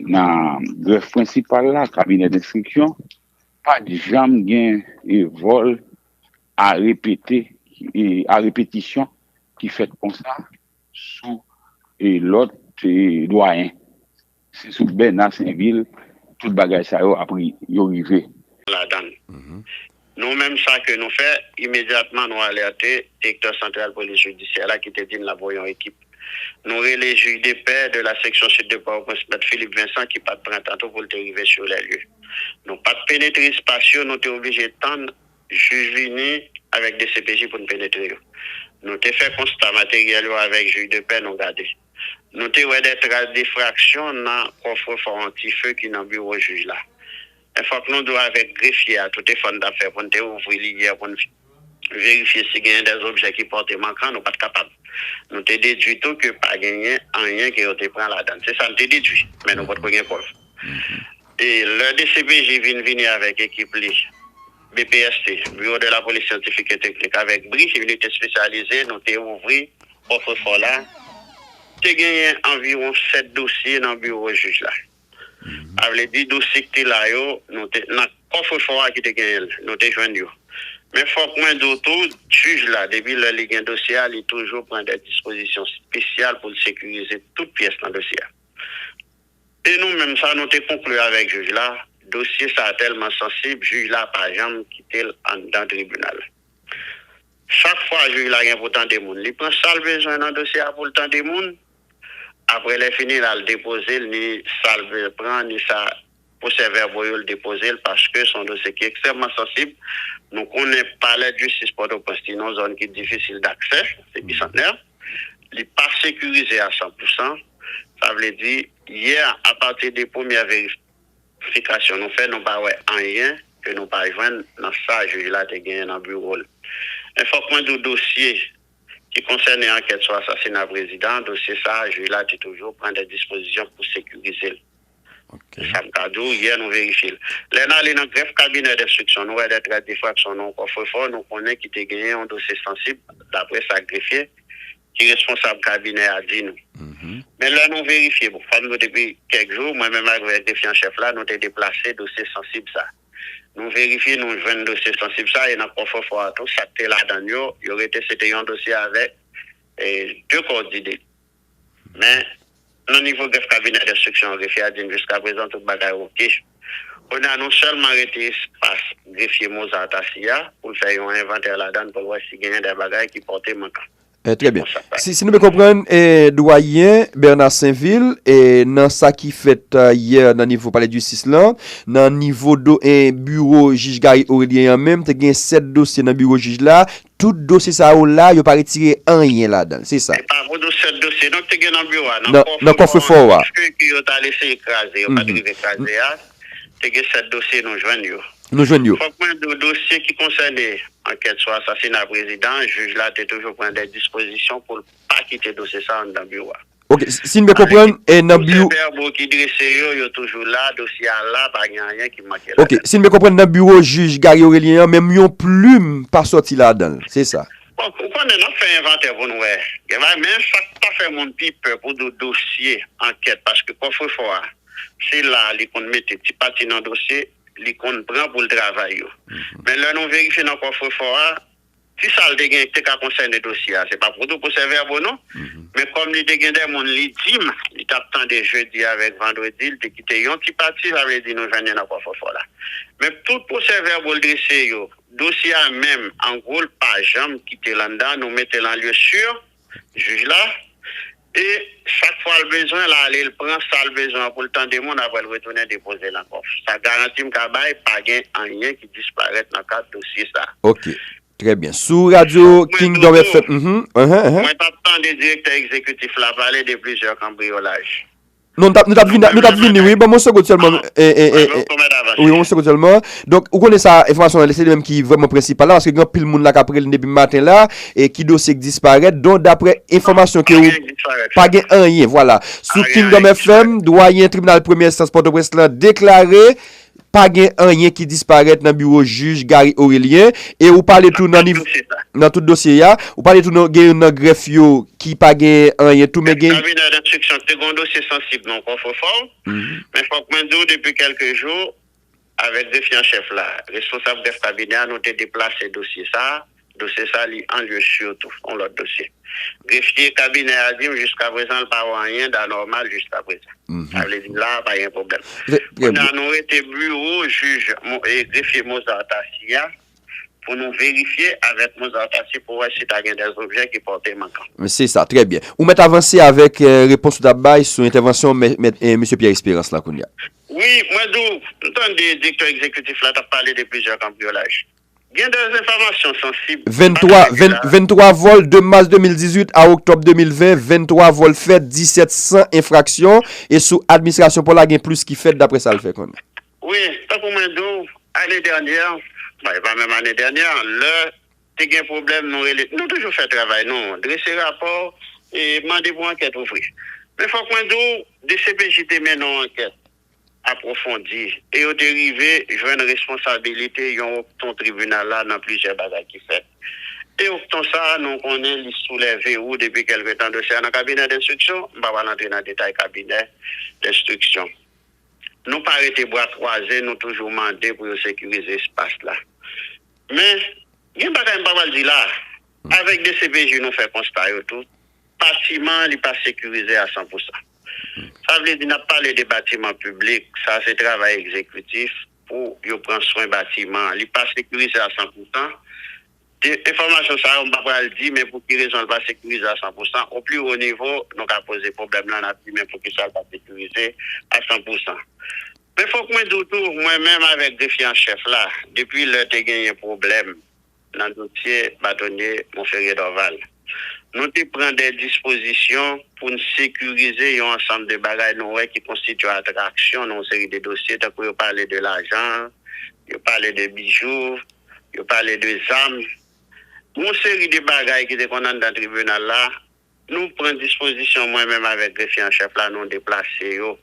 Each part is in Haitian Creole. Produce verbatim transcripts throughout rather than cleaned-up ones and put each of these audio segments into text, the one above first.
nan grèf prensipal la, kabinè denstriksyon, pa t janm gen e, vòl a repete, e, a repetisyon ki fèt konsa sou e, lòt e, dwayen. Se sou Bèna Senvil tout bagay sa yo ap ri- yo rive. Ladan. Nou menm, sa ke nou fè, imedyatman nou alète direktè santral polis jidisyè la ki te di n l ap voye yon ekip. Nou rele jij de pè de la seksyon sid de Pòtoprens, mèt Philippe Vincent, ki pa t pran tan tou pou l te rive sur les lieux. Nou pa t penetre espas yo, nou te oblije tann jij vini avèk D C P J pou n penetre yo. Nou te fè konsta materyèl yo avèk jij de pè, nou gade. Nou te wè de tras difraksyon nan kòfrefò an, ti fe ki nan biwo jij la. Men fòk nou di w avèk grefye a, tout efò n t ap fè pou n te ouvri li yè pou n verifye si genyen de objè ki pòte mankan, nou pa t kapab. Nou te dedui tou ke pa genyen anyen ke yo te pran ladan l. Se sa n te dedui, men nou potko gen prèv. E lè D C P J vin vini avèk ekip li, B P S T, Bureau de la Police Scientifique et Technique, avèk bri, inite espesyalize, nou te ouvri kòfrefò la. Te genyen anviwon sèt dosye nan biwo jij la. Sa vle di, dosye ki te la yo, nou te, nan kòfrefò a ki te genyen l, nou te jwenn yo. Men fòk mwen di w tou, jij la, depi lè li gen dosye a, li toujou pran de dispozisyon espesyal pou l sekirize tout pyès nan dosye a. E nou menm, sa nou te konkli avèk jij la, dosye sa a tèlman sansib, jij la pa janm kite l anndan tribinal. Chak fwa jij la gen pou tande moun, li pran sa l bezwen nan dosye a pou l tande moun. Apre lè fini, l al depoze l, ni sa l pran, ni sa pwosè vèbo yo, l depoze l, paske se yon dosye ki ekstrèmman sansib. Nou konnen palè de jistis Pòtoprens, se yon zòn ki difisil daksè, se Bisantnè. Li pa sekirize a san pou san. Sa vle di, yè, apati de premyè verifikasyon nou fè, nou pa wè anyen ke nou pa jwenn nan sa jij la te genyen nan biwo l. Men fòk mwen di w, dosye ki konsène ankèt sou asasina prezidan, dosye sa a, jij la te toujou pran de dispozisyon pou sekirize l. Se sa m ka di w, yè nou verifye l. Lè n ale nan grèf kabinè denstriksyon, nou wè de tras difraksyon nan yon kòfrefò, nou konnen ki te genyen yon dosye sansib, daprè sa grefye ki responsab kabinè a di nou. Men lè nou verifye, bon, fò m di w, depi kèk jou, mwen menm avèk grefye an chèf la, nou te deplase dosye sansib sa. Nou verifye, nou jwenn dosye sansib sa, e nan kòfrefò a tou, sa k te ladan l yo, yo rete, se te yon dosye avèk e, de kò dide. Men, nan nivo grèf kabinè denstriksyon an, grefye a di n jiskaprezan tout bagay oke. Kounye a, nou sèlman rete espas grefye Mozart asye a pou l fè yon envantè ladan l, pou l wè si genyen de bagay ki pòte mankan. Eh, trè byen. Si, si nou byen konprann, eh, dwayen Bernard Sainvil, eh, nan sa ki fèt, eh, yè nan nivo palè de jistis lan, nan nivo do, eh, biwo jij Gary Aurelien an menm, te gen sèt dosye nan biwo jij la. Tout dosye sa yo la, yo pa retire anyen ladan l, se sa. Se pa pou dosye, dosye non ki te gen nan biwo a, nan kòfrefò a. Nan kòfrefò a. Ke yo t al eseye kraze, yo pa t rive kraze a. Te gen sèt dosye nou jwenn yo. Nou jwenn yo. Fòk mwen di w, dosye ki konsène ankèt sou asasina prezidan, jij la te toujou pran de dispozisyon pou l pa kite dosye sa anndan biwo a. Ok, si, si n byen konprann, e nan biwo. Pwosè vèbo ki drese yo, yo toujou la, dosye a la, pa gen anyen ki manke ladan l. Ok, si n byen konprann, nan biwo jij Gary Aurelien an, menm yon plim pa sòti ladan l, se sa. Bon, ou konnen n ap fè envantè pou n wè. Gen bagay, men sa k ta fè moun pi pè pou do-, dosye, ankèt, paske kòfrefò a, se la li konn mete ti pati nan dosye, li konn pran pou l travay yo. Men lè nou verifye nan kòfrefò a, si sa l te gen te ka konsène dosye a, se pa pou tou pwosè vèbo non. Men kòm li te gen de moun, li di m, li t ap tande jedi avèk vandredi, li te kite yon ti pati, sa vle di nou jwenn li nan kòfrefò la. Men tout pwosè vèbo l drese yo, dosye a menm, an gwo, l pa janm kite l anndan, nou mete l an lye si, jij la, e chak fwa l bezwen, l ale, l pran sa l bezwen an pou l tande moun, apre l retounen depoze l ankò. Sa garanti m ka bay, pa gen anyen ki disparèt nan kad dosye sa. Ok, trè byen. Sou radyo Kingdom F M, mhm, mhm, mhm. Mwen t ap tande direktè egzekitif la pale de plizyè kanbriyolaj. Non, nou t ap, nou t ap vini, nou t ap vini, wi, ban m yon segond sèlman. Wi, yon segond sèlman. Donk, ou konnen sa, enfòmasyon an, se li menm ki vrèman prensipal la, paske gen anpil moun la k ap rele n depi maten la, e ki dosye k disparèt. Donk, daprè enfòmasyon ke ou, pa gen anyen, vwala. Sou Kingdom F M, dwayen tribinal premyè enstans Pòtoprens lan deklare pa gen anyen ki disparèt nan biwo jij Gary Orélien, e ou pale tou nan niv- nan tout dosye a, ou pale tou nan, gen youn nan grèf yo ki pa gen anyen tou, men gen Kabinè denstriksyon te gen yon dosye sansib nan kòfrefò, men fòk mwen di w, depi kèlke jou, avèk grefye an chèf la, responsab grèf kabinè a, nou te deplase dosye sa a, dosye sa a, li an lye si tou, yon lòt dosye. Grefye kabinè a di m, jiskaprezan, l pa wè anyen danòmal jiskaprezan. Sa vle di, la a, pa gen pwoblèm. Kounye a, nou rete biwo jij, e, grefye Mozart Tassier a, pou nou verifye avèk Mozart Tassier pou wè si ta gen dè objè ki pòte mankan. Se sa, trè byen. Ou mèt avanse avèk, e, repons ou t ap bay sou entèvansyon mè-, mèt, e, mesye Pierre Espérance la kounye a. Wi, mwen di w, m tande direktè egzekitif la t ap pale de plizyè kanbriyolaj. Gen dè enfòmasyon sansib. Ventwa, ven-, ventwa vòl de mas de mil dizuit a oktòb de mil ven, ventwa vòl fèt, disèt san enfraksyon, e sou administrasyon pa w la gen plis ki fèt, daprè sa l fè konnen. Wi, tankou mwen di w, ane dènyè, bon, e pa menm ane dènyè, lè te gen pwoblèm, nou rele, nou toujou fè travay nou, drese rapò, e mande pou ankèt ouvri. Men fòk mwen di w, D C P J te mennen yon ankèt apwofondi, e yo te rive jwenn responsabilite yon okton tribinal la nan plizyè bagay ki fèt. E okton sa a, nou konnen li sou lè verou depi kèlke tan dosye a nan kabinè denstriksyon, m pa pral antre nan detay kabinè denstriksyon. Nou pa rete bra kwaze, nou toujou mande pou yo sekirize espas la. Men, gen bagay m pa pral di la. Avèk D C P J nou fè konsta yo tou, batiman an li pa sekirize a san pou san. Sa vle di n ap pale de batiman piblik, sa se travay egzekitif pou yo pran swen batiman an. Li pa sekirize a san pou san. De enfòmasyon sa yo, m pa pral di, men pou ki rezon l pa sekirize a san pou san. O pli wo nivo, nou ka poze pwoblèm lan, n ap di, men poukisa l pa sekirize a san pou san. Men fòk mwen di w tou, mwen menm avèk grefye an chèf la, depi lè te genyen pwoblèm nan dosye batonye Monferrier Dorval, nou te pran de dispozisyon pou n sekirize yon ansanm de bagay nou wè ki konstitye atraksyon nan yon seri de dosye, tankou yo pale de lajan, yo pale de bijou, yo pale de zam. Yon seri de bagay ki te konn anndan tribinal la, nou pran dispozisyon, mwen menm avèk grefye an chèf la, nou deplase yo.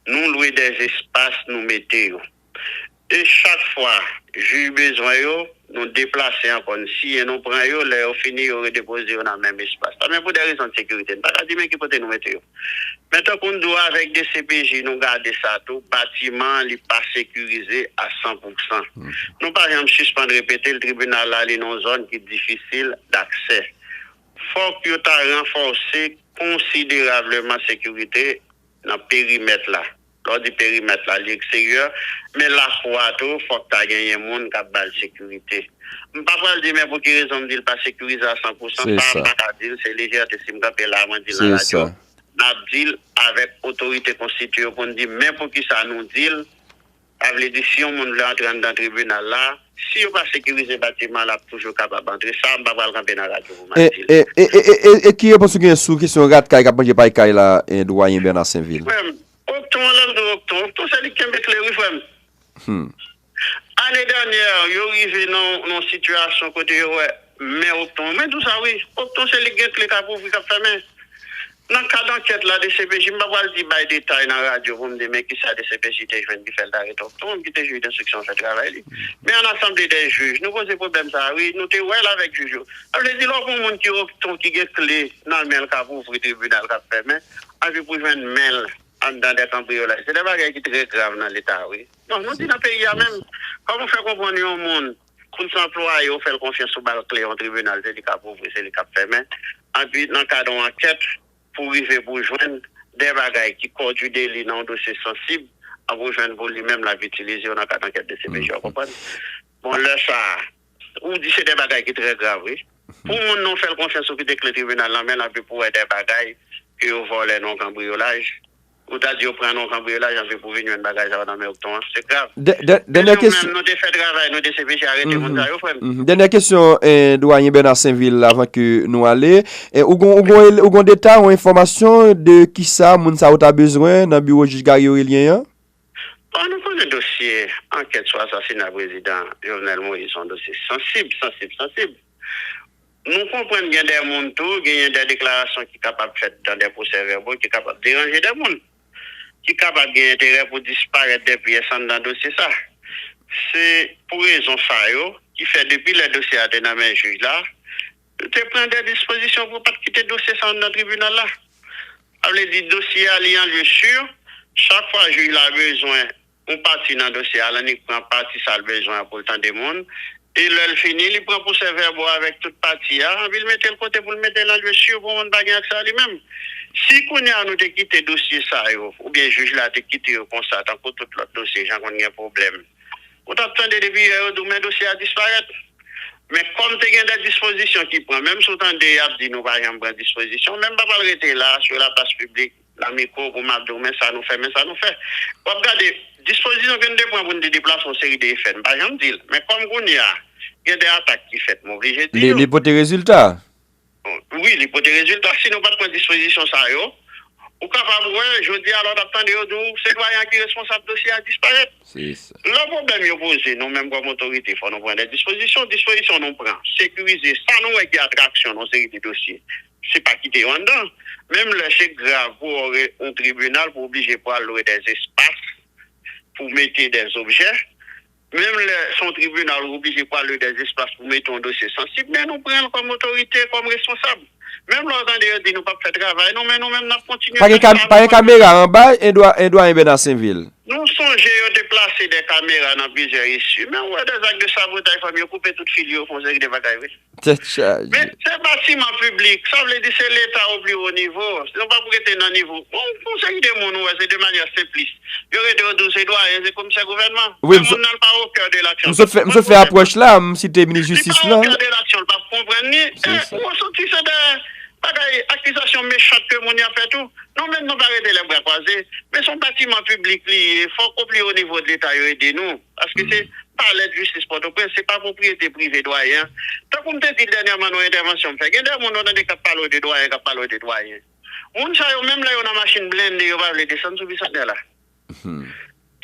Nou lwe de espas, nou mete yo. E chak fwa jij bezwen yo, nou deplase ankò, n siyen, nou pran yo, lè yo fini, yo redepoze yo nan menm espas la. Men pou de rezon de sekirite, n pa ka di men ki kote nou mete yo. Men tankou n di w, avèk D C P J, nou gade sa tou, batiman an, li pa sekirize a san pou san. Nou pa janm sispann repete l, tribinal la, li nan yon zòn ki difisil daksè. Fòk yo ta ranfòse konsiderableman sekirite nan perimèt la. Lè w di perimèt la, li eksteryè, men lakou a tou, fòk ta genyen moun k ap ba l sekirite. M pa pral di, men pou ki rezon m di l pa sekirize a san pou san, sa a m pa ka di l, se lejète si m kanpe la, mwen di l nan radyo. N ap di l avèk otorite konstitye yo pou n di, men poukisa nou di l, sa vle di, si yon moun vle antre anndan tribinal la, si yo pa sekirize batiman, l ap toujou kapab antre. Sa a, m pa pral kanpe nan radyo pou m al di l. E, e, e, e, e, e, e ki repons ou gen sou kesyon rat kay k ap manje pay kay la, e, dwayen Bernard Sainvil? Frè m, Okton, lè m di w Okton, Okton se li k kenbe kle, wi, frè m. Ane dènyè, yo rive nan, nan yon sitiyasyon kote yo wè men Okton. Men tou sa, wi, Okton se li k gen kle k ap ouvri, k ap fèmen. Nan kad ankèt la, D C P J, m pa pral di bay detay nan radyo pou m di men kisa D C P J te jwenn ki fè l t arete Okton, ki te jij denstriksyon fè travay li. Men an asanble dè jij, nou poze pwoblèm sa a, wi, nou te wè l avèk jij yo. Sa vle di, lè w gen yon moun ki Okton, ki gen kle nan men l k ap ouvri tribinal k ap fèmen, anvi pou jwenn men l anndan de kanbriyolaj. Se de bagay ki trè grav nan Leta, wi. Non, nou di nan peyi a menm, kòman w fè konprann yon moun, kounsa anplwaye w fè l konfyans, ou ba l kle yon tribinal, se li k ap ouvri, se li k ap fèmen. Anpi nan kad yon ankèt, pou rive pou jwenn de bagay ki kò di deli nan yon dosye sansib, anpi w jwenn pou li menm l ap itilize yo nan kad ankèt D C P J, w konprann? Bon, lè sa a, ou di se de bagay ki trè grav, wi. Pou moun nan w fè l konfyans, ou kite kle tribinal nan men l, anpi pou w wè de bagay ke yo vòlè nan yon kanbriyolaj, ou ta di yo pran nan yon kanbriyolaj, anpi pou vin jwenn bagay sa yo nan men Okton an, se grav. Dè-, dè-, dènyè kesyon. Nou menm, nou te fè travay, nou te C P J arete moun sa yo, frè m. Dènyè kesyon, eh, dwayen Bernard Sainvil, avan ke nou ale. Eh, ou gon, ou gon, ou gon detay, ou enfòmasyon de kisa moun sa yo ta bezwen nan biwo jij Gary Orélien an? Bon, nou konnen dosye ankèt sou asasina prezidan Jovenel Moïse, se yon dosye sansib, sansib, sansib. Nou konprann gen de moun tou, genyen de deklarasyon ki kapab fèt dan de pwosè vèbo ki kapab deranje de moun. ki kapab gen enterè pou disparèt de pyès anndan dosye sa. Se pou rezon sa yo ki fè depi lè dosye a te nan men jij la, yo te pran de dispozisyon pou pa t kite dosye sa anndan tribinal la. Sa vle di dosye a li an lye si, chak fwa jij la bezwen yon pati nan dosye a, l annik pran pati sa l bezwen an pou l tande moun. E lè l fini, li pran pwosè vèbo avèk tout pati a, epi l mete l kote pou l mete l an lye si pou moun pa gen aksè a li menm. Si kounye a nou te kite dosye sa yo, oubyen jij la te kite yo konsa, tankou tout lòt dosye, jan konn gen pwoblèm, ou t ap tande depi yè yo di w men dosye a disparèt. Men kòm te gen de dispozisyon ki pran, menm si w tande y ap di nou pa janm pran dispozisyon, men m pa pral rete la, sou laplas piblik, nan mikwo pou m ap di w men sa nou fè, men sa nou fè. W ap gade, dispozisyon ke n te pran pou n te deplase yon seri de F N, m pa janm di l. Men kòm kounye a, gen de atak ki fèt, m oblije di Li, yo. li pote rezilta. Wi, li pote rezilta. Si nou pa t pran dispozisyon sa yo, ou kapab wè, jodi a, lè w t ap tande yo di w, se dwayen an ki responsab dosye a disparèt. Se sa. Lè pwoblèm yo poze, nou menm kòm otorite, fò nou pran de dispozisyon. Dispozisyon nou pran, sekirize sa nou wè ki atraksyon nan yon seri de dosye. Se pa kite yo anndan. Menm lè se grav pou w re-, yon tribinal pou oblije pral lwe de espas pou mete de objè. Menm lè se yon tribinal ou oblije pral lwe de espas pou mete yon dosye sansib, men nou pran l kòm otorite, kòm responsab. Menm lè w tande yo di nou p ap fè travay nou, men nou menm n ap kontinye Pa gen fè ka, travay pa gen nou. kamera anba e dwa, e dwa enben nan Senvil. Nou sonje yo te plase de kamera nan plizyè isi, men ou wè de zak de sabotay, fanmi yo koupe tout fil yo, fè yon seri de bagay, wi. Tèt chaje. Men se batiman piblik, sa vle di se Leta o pli wo nivo. Nou pa pou rete nan nivo. Bon, yon seri de moun ou wè, se de manyè senplis. Yo rete yo di w se dwayen, se komisè gouvènman. Wi, Men m sot, moun nan pa o kè de laksyon. m sot fè, m sot fè apwòch la, m site minis Li jistis pa o la. kè de laksyon, l pa konprann ni. Se E sa. ou soti se de bagay, akizasyon mechan ke moun y ap fè tou. Nou menm nou pa rete lè bra kwaze. Men se yon batiman piblik li ye. Fòk o pli wo nivo de Leta yo ede nou. Paske se palè de jistis Pòtoprens, se pa pwopriyete prive dwayen an. Tankou m te di l dènyèman nan yon entèvansyon m fè, gen de moun nou tande k ap pale w de dwayen, k ap pale w de dwayen. Moun sa yo, menm lè yo nan machin blende, yo pa vle desann sou Bisanten la.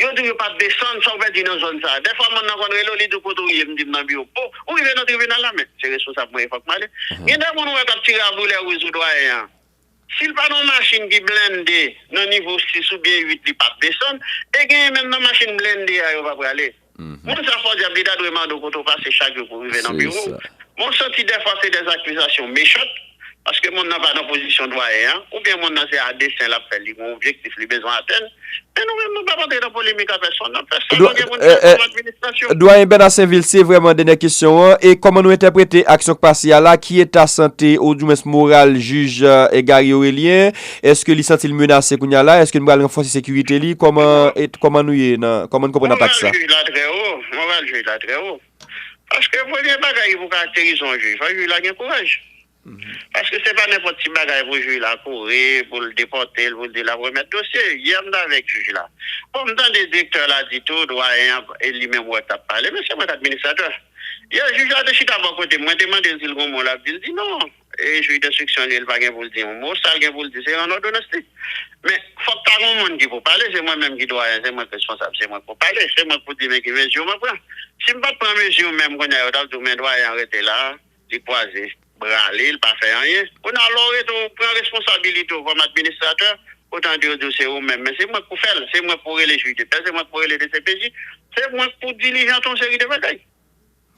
Yo di w yo p ap desann, sa w pèdi nan zòn sa. Dèfwa moun nan konn rele w, li di w kote w ye, m di m nan biwo. O, ou rive nan tribinal la, men se responsab mwen ye, fòk m ale. Gen de moun ou wè k ap tire a boulè wouj sou dwayen an. Si l pa nan yon machin ki blende nan nivo sis oubyen uit, li p ap desann. E genyen menm nan machin blende a, yo pa prale. Moun sa fò dyab, li ta dwe mande w kote w pase chak jou pou w rive nan Se biwo w. sa. Mwen santi dèfwa se de akizasyon mechan, paske moun nan pa nan pozisyon dwayen an, oubyen moun nan se a desen l ap fè, li gen yon objektif li bezwen atenn. Men nou menm, nou p ap antre nan polemik a pèsonn, n ap fè sa Dwa, nou gen pou n e, fè e, kòm administrasyon. Dwayen Bernard Sainvil, se vrèman dènyè kesyon an. E kòman nou entèprete aksyon k pase a la? Ki eta sante, oudimwens moral, jij, e, Garry Aurelien? Èske li santi l menase kounye a la? Èske nou pral ranfòse sekirite li? Kòman, e, kòman nou ye nan, kòman nou konprann Moral anpak sa? jij la trè wo, moral jij la trè wo. Paske premye bagay ki pou karakterize yon jij, fò jij la gen kouraj. Paske se pa nenpòt ti bagay pou jij la kouri, pou l depòte l, pou l di l ap remèt dosye. Yè m t avèk jij la. Bon, m tande direktè la di tou, dwayen an, e li menm wè k t ap pale, men se mwen k administratè. Yè, jij la te chita bò kote m, mwen te mande l si l gen yon mo l ap di, l di non. E jij denstriksyon li, li pa gen pou l di yon mo, sa l gen pou l di, se rann òdonans li. Men, fòk ta gen yon moun ki pou pale, se mwen menm ki dwayen, se mwen k responsab, se mwen k pou pale, se mwen k pou di men ki mezi mwen pran. Si m pa t pran mezi menm kounye a, yo t ap di w men dwayen an rete la, li kwaze bra li, li pa fè anyen. Kounye a, lè w rete w pran responsabilite w kòm administratè, otan di yo di w se ou menm, men se mwen k pou fè l, se mwen k pou rele jij de pè, se mwen k pou rele D C P J, se mwen k pou dilijante yon seri de bagay.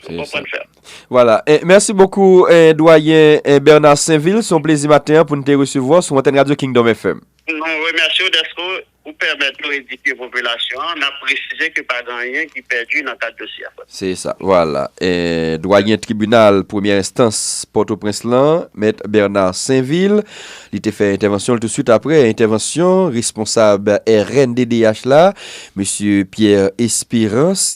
Se Ou sa. konprann, frè m? Vwala. E, mèsi bokou, e, dwayen, e, Bernard Sainvil. Se yon plezi maten an pou n te resevwa w sou antèn radyo Kingdom F M. Nou remèsye w dèske ou pèmèt nou edifye popilasyon an. N ap presize ke pa gen anyen ki pèdi nan kad dosye a. Se sa, vwala. E, dwayen tribinal premyè enstans Pòtoprens lan, mèt Bernard Sainvil, li te fè entèvansyon l tousuit apre entèvansyon responsab R N D D H la, mesye Pierre Espérance,